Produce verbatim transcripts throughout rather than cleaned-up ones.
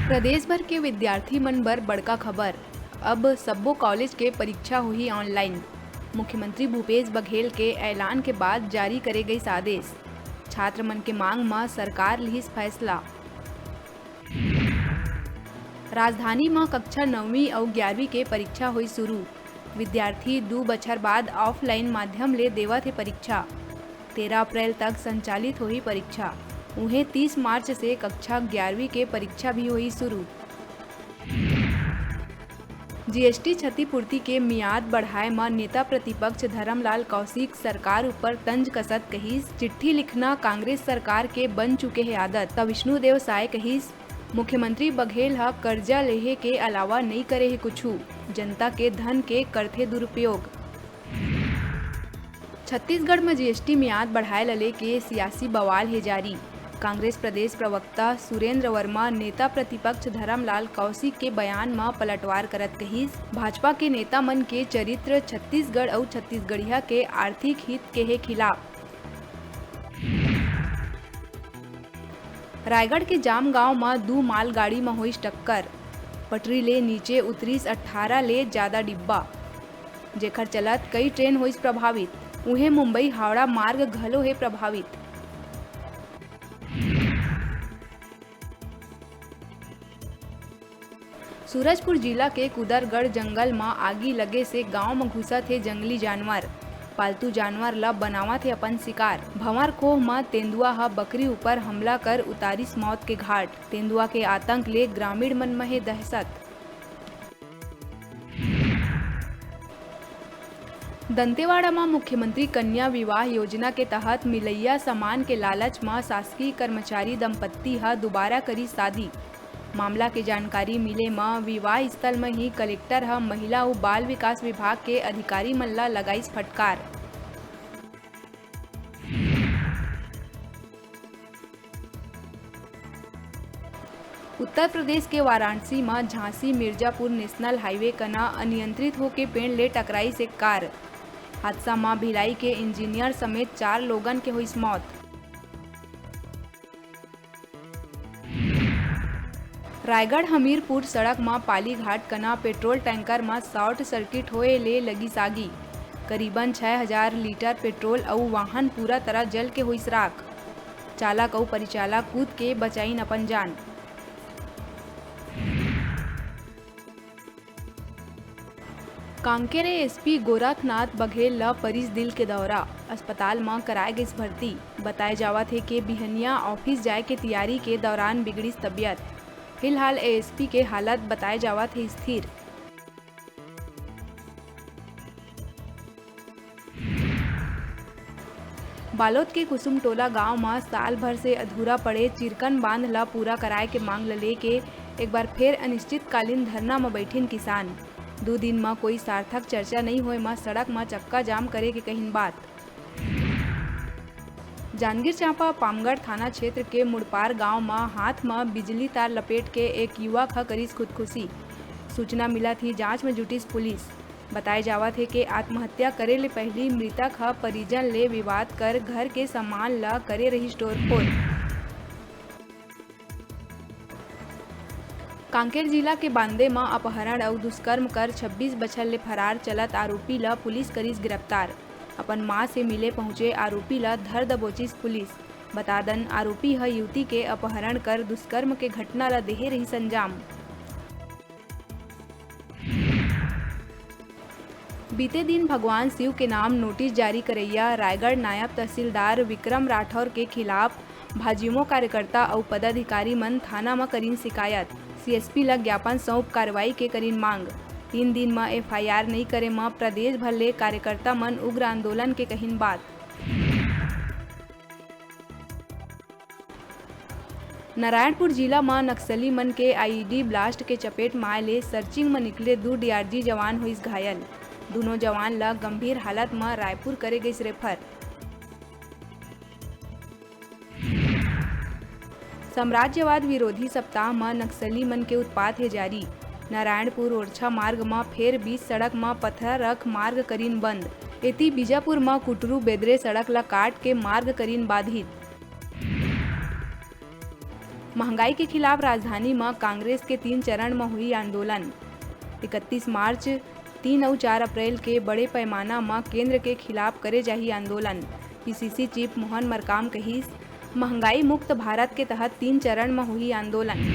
प्रदेश भर के विद्यार्थी मन बर बड़का खबर, अब सब्बो कॉलेज के परीक्षा होही online। मुख्यमंत्री भूपेश बघेल के ऐलान के बाद जारी करे गइस आदेश, छात्र मन के मांग म सरकार लिहिस फैसला। राजधानी म कक्षा नौवीं अउ ग्यारहवीं के परीक्षा होई शुरू। विद्यार्थी दू बछर बाद offline माध्यम ले देवत हे परीक्षा। तेरह अप्रैल तक संचालित होही परीक्षा। उहें, तीस मार्च से कक्षा ग्यारहवीं के परीक्षा भी होही शुरू। जीएसटी क्षतिपूर्ति के मियाद बढ़ाए म नेता प्रतिपक्ष धरमलाल कौशिक सरकार ऊपर तंज कसत कहिस, चिट्ठी लिखना कांग्रेस सरकार के बन चुके हे आदत। त विष्णुदेव साय कहिस, मुख्यमंत्री बघेल ह कर्जा लेहे के अलावा नइ करे हे कुछु, जनता के धन के करथे दुरुपयोग। छत्तीसगढ़ म जीएसटी मियाद बढ़ाए ल लेके सियासी बवाल हे जारी। कांग्रेस प्रदेश प्रवक्ता सुरेंद्र वर्मा नेता प्रतिपक्ष धरमलाल कौशिक के बयान म पलटवार करत कहिस, भाजपा के नेता मन के चरित्र छत्तीसगढ़ अउ छत्तीसगढ़िया के आर्थिक हित के हे खिलाफ। रायगढ़ के जामगांव म दू मालगाड़ी म होइस टक्कर, पटरी ले नीचे उतरिस अट्ठारह ले जादा डिब्बा, जेखर चलत कई ट्रेन होइस प्रभावित। उहें, मुंबई हावड़ा मार्ग घलो हे प्रभावित। सूरजपुर जिला के कुदरगढ़ जंगल म आगी लगे से गांव म घुसत हे जंगली जानवर। पालतू जानवर ल बनावत हे अपन शिकार। भंवर खोह म तेंदुआ ह बकरी ऊपर हमला कर उतारिस मौत के घाट। तेंदुआ के आतंक ले ग्रामीण मन म हे दहशत। दंतेवाड़ा म मुख्यमंत्री कन्या विवाह योजना के तहत मिलइया सामान के लालच म शासकीय कर्मचारी दंपत्ति ह दुबारा करिस शादी। मामला के जानकारी मिले म विवाह स्थल म ही कलेक्टर ह महिला अउ बाल विकास विभाग के अधिकारी मन ल लगाइस फटकार। उत्तर प्रदेश के वाराणसी म झांसी मिर्जापुर नेशनल हाईवे कना अनियंत्रित होके पेड़ ले टकराइस एक कार। हादसा म भिलाई के इंजीनियर समेत चार लोगन के होइस मौत। रायगढ़ हमीरपुर सड़क म पालीघाट कना पेट्रोल टैंकर म शॉर्ट सर्किट होए ले लगिस आगी। करीबन छह हजार लीटर पेट्रोल अउ वाहन पूरा तरह जल के होइस राख। चालक अउ परिचालक कूद के बचाइन अपन जान। कांकेर एएसपी गोरखनाथ बघेल ल परिस दिल के दौरा, अस्पताल म कराए गइस भर्ती। बताए जावत हे के बिहनिया ऑफिस जाए के तियारी के दौरान बिगड़िस तबियत। फिलहाल एएसपी के हालत बताए जावत हे स्थिर। बालोद के कुसुमटोला गांव म साल भर से अधूरा पड़े चिरकन बांध ल पूरा कराए के मांग ल लेके एक बार फेर अनिश्चितकालीन धरना म बैठिन किसान। दू दिन म कोई सार्थक चर्चा नइ होए म सड़क म चक्का जाम करे के कहिन बात। जांजगीर चांपा पामगढ़ थाना क्षेत्र के मुड़पार गांव म हाथ म बिजली तार लपेट के एक युवक ह करिस खुदकुशी। सूचना मिलत ही जांच म जुटिस पुलिस। बताए जावत हे के आत्महत्या करे ले पहिली मृतक ह परिजन ले विवाद कर घर के सामान ल करे रहिस तोड़फोड़। कांकेर जिला के बांदे म अपहरण अउ दुष्कर्म कर छब्बीस बछर ले फरार चलत आरोपी ल पुलिस करिस गिरफ्तार। अपन मां से मिले पहुंचे आरोपी ल धर दबोचिस पुलिस। बता दन, आरोपी ह युवती के अपहरण कर दुष्कर्म के घटना ल देहे रहिस अंजाम। बीते दिन भगवान शिव के नाम नोटिस जारी करइया रायगढ़ नायब तहसीलदार विक्रम राठौर के खिलाफ भाजयुमो कार्यकर्ता अउ पदाधिकारी मन थाना म करिन शिकायत। सीएसपी ल ज्ञापन सौंप कार्रवाई के करिन मांग। तीन दिन म एफआईआर नइ करे म प्रदेश भर ले कार्यकर्ता मन उग्र आंदोलन के कहिन बात। नारायणपुर जिला म नक्सली मन के आईईडी ब्लास्ट के चपेट म आए ले सर्चिंग म निकले दू डीआरजी जवान होइस घायल। दूनों जवान ल गंभीर हालत म रायपुर करे गइस रेफर। साम्राज्यवाद विरोधी सप्ताह म नक्सली मन के उत्पात हे जारी। नारायणपुर ओरछा मार्ग म फेर बीच सड़क म पथरा रख मार्ग करीन बंद। एती बीजापुर म कुटरू बेदरे सड़क ल काट के मार्ग करीन बाधित। महंगाई के खिलाफ राजधानी म कांग्रेस के तीन चरण म होही आंदोलन। इकतीस मार्च, तीन अउ चार अप्रैल के बड़े पैमाना म केंद्र के खिलाफ करे जाही आंदोलन, पीसीसी चीफ मोहन मरकाम कहिस। महंगाई मुक्त भारत के तहत तीन चरण म होही आंदोलन।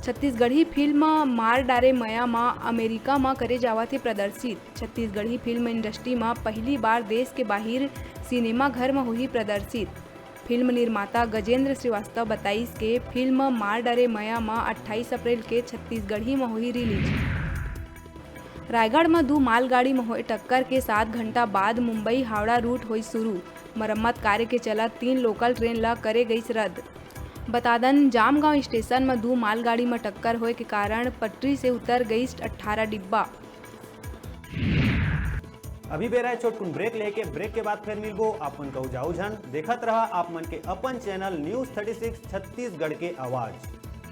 छत्तीसगढ़ी फिल्म मार डारे मया म अमेरिका म करे जावत हे प्रदर्शित। छत्तीसगढ़ी फिल्म इंडस्ट्री म पहली बार देश के बाहिर सिनेमा घर म होही प्रदर्शित। फिल्म निर्माता गजेंद्र श्रीवास्तव बताइस के फिल्म मार डारे मया म अट्ठाईस अप्रैल के छत्तीसगढ़ी म होही रिलीज। रायगढ़ म दू मालगाड़ी म होए टक्कर के सात घंटा बाद मुंबई हावड़ा रूट होई शुरू। मरम्मत कार्य के चलत तीन लोकल ट्रेन ल करे गईस रद्द। बता दन, जामगांव स्टेशन म दू मालगाड़ी म टक्कर होए के कारण पटरी से उतर गईस अट्ठारह डिब्बा। अभी बेरा है छोटकुन ब्रेक लेके, ब्रेक के बाद फिर मिलबो। आप मन कहू जाऊ झन, देखत रहा आप मन के अपन channel news thirty six Chhattisgarh के आवाज।